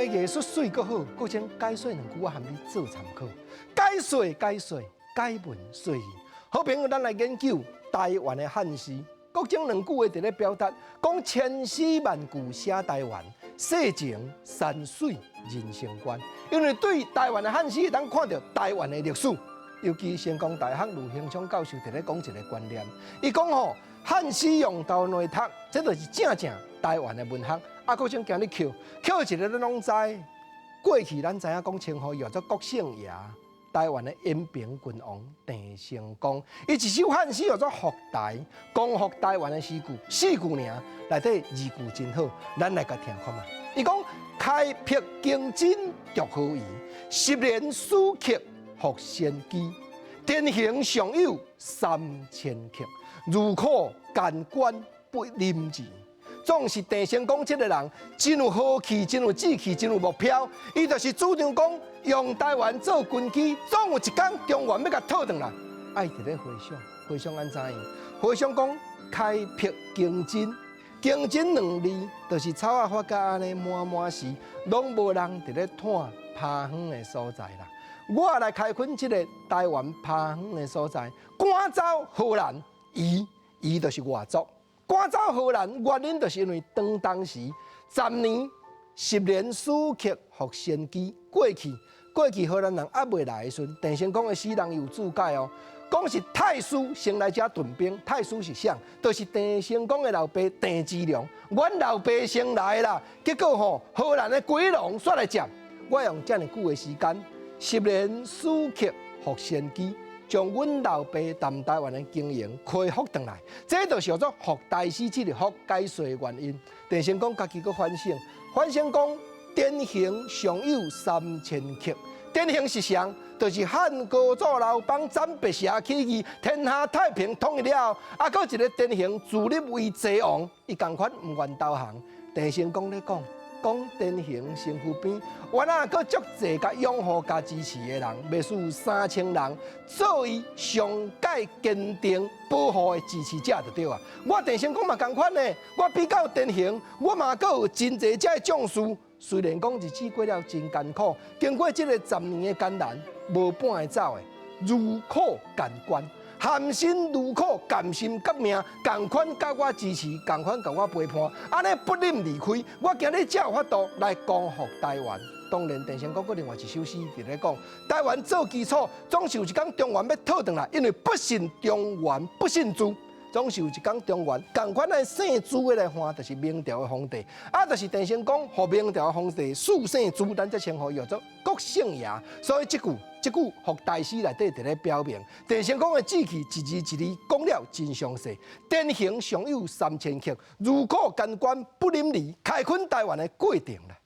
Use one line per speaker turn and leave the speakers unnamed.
藝術媠閣好，國清解說兩句，我含你做參考。解說解說，解文說字。好朋友，咱來研究台灣的漢詩。國清兩句話佇咧表達，講千詩萬句寫台灣，世情山水人生觀。因為對台灣的漢詩，會當看著台灣的歷史。尤其成功大學呂興昌教授佇咧講一个觀念，伊講吼，漢詩用頭內讀，這就是正正台灣的文學。啊，國清今日抾抾一个咱攏知，過去咱知影講稱呼伊叫做國姓爺，台灣的延平郡王鄭成功，伊一首漢詩叫做《復台》，光復台灣的詩句，四句爾，內底字句真好，咱來共聽看覓。伊講開闢經真著豪誼，十年死克復先機，典刑尚有三千客，如苦甘關不忍辭。總是鄭成功這个人真有豪氣，真有志氣，真有目標。伊就是主張講用台灣做根基，總有一天中原欲共討轉來。愛佇咧回想，回想按怎樣？回想講開闢經真，經真兩字，就是草仔發甲按呢滿滿時，攏無人佇咧湠拋園的所在啦。我來開墾這个台灣拋園的所在，趕走荷蘭，夷，夷就是外族。趕走荷蘭原因，就是因為當時十年十年死克復先機過去，過去荷蘭人猶未來的時陣，鄭成功的死人有注解哦，講是太師先來遮屯兵，太師是誰？就是鄭成功的老爸鄭芝龍，阮老爸先來啦，結果吼荷蘭的鬼龍煞來佔，我用遮爾久的時間，十年死克復先機。將阮老爸踮台灣的經營恢復轉來，這就是叫做復台詩這个復解說的原因。鄭成功家己閣反省，反省講典刑尚有三千客。典刑是誰？就是漢高祖劉邦斬白蛇起義，天下太平統一了後，啊，閣一个典刑自立為齊王，伊仝款毋願投降。鄭成功咧講。講典刑身軀邊，原來閣足濟共擁護、共支持的人，袂輸3000人，做伊上蓋堅定保護的支持者就對啊。我鄭成功嘛仝款呢，我比較典刑，我嘛閣有真濟遮的將士。雖然講日子過了真艱苦，經過這个十年的艱難，無半會走的，如苦甘關。含辛茹苦，甘心革命，仝款共我支持，仝款共我陪伴，按呢不忍離開。我今日才有法度來光復台灣。當然，鄭成功閣另外一首詩佇咧講，台灣做基礎，總是有一天中原欲討轉來，因為不信中原不姓朱。總是有一天中原仝款的姓朱的來換，就是明朝的皇帝。啊，就是鄭成功予明朝的皇帝賜姓朱，咱才稱呼伊叫做國姓爺。所以這句這句復台詩內底佇咧表明，鄭成功的志氣一字一字講了真詳細。典刑尚有三千客，如苦甘關不忍離，開墾台灣的過程啦。